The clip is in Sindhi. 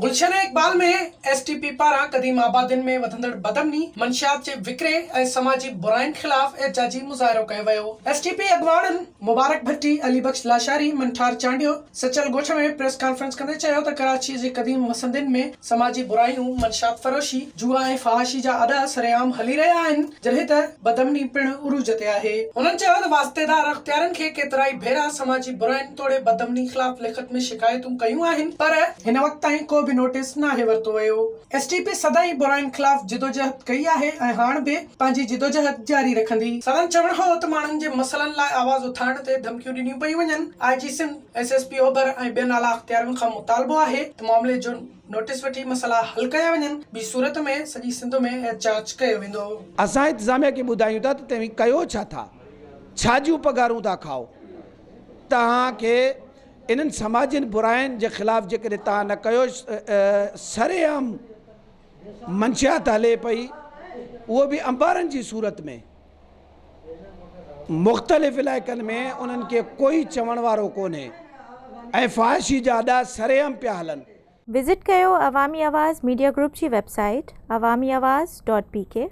Gulshan Iqbal ۾ S T P پاران قديم آبادين ۾ وڌندڙ بدامني، منشيات جي وڪري ۽ سماجي براين خلاف احتجاجي مظاهرو ڪيو ويو. ايس ٽي پي اڳواڻن مبارڪ ڀٽي، علي بخش لاشاري، منٺار چانڊيو، سچل ڳوٺ ۾ پريس ڪانفرنس ڪندي چيو ته ڪراچي جي قديم وسندين ۾ سماجي برايون، منشيات فروشي، جوا ۽ فحاشي جا اڏا سرعام هلي رهيا آهن، جڏهن ته بدامني پڻ عروج تي آهي. هنن چيو ته واسطيدار اختيارين کي ڪيترائي ڀيرا سماجي براين توڙي بدامني خلاف لکت ۾ شڪايتون ڪيون آهن پر هن وقت تائين ڪو به نوٽيس ناهي ورتو ويو. ايس ٽي پي سدائين براين خلاف جدوجهد ڪئي آهي ۽ هاڻ به پنهنجي جدوجهد جاري رکندي. سندن چوڻ هو ته ماڻهن جي مسئلن لاء آواز اٿارڻ تي ڌمڪيون ڏنيون پيون وڃن، I G Sindh, S S P اوڀر ۽ ٻين اعليٰ اختيارين کان مطالبو آهي ته معاملي جو نوٽيس وٺي مسئلا حل ڪيا وڃن، ٻي صورت ۾ سڄي سنڌ ۾ احتجاج ڪيو ويندو. اسان انتظاميا کي ٻڌايون ٿا ته توهين ڪيو ڇا ٿا؟ ڇا جون پگهارون ٿا کائو؟ توهان کي انهن سماجين براين جي خلاف جيڪڏهن توهان نه ڪيو سرعام منشيات هلي پئي اهو به انبارن جي صورت ۾ مختلف علائقن ۾ انهن کي ڪوئي چوڻ وارو ڪونهي ۽ فحاشي جا اڏا سرعام پيا هلن. وزٽ ڪيو عوامي آواز ميڊيا گروپ جي website Awami Awaz dot P K.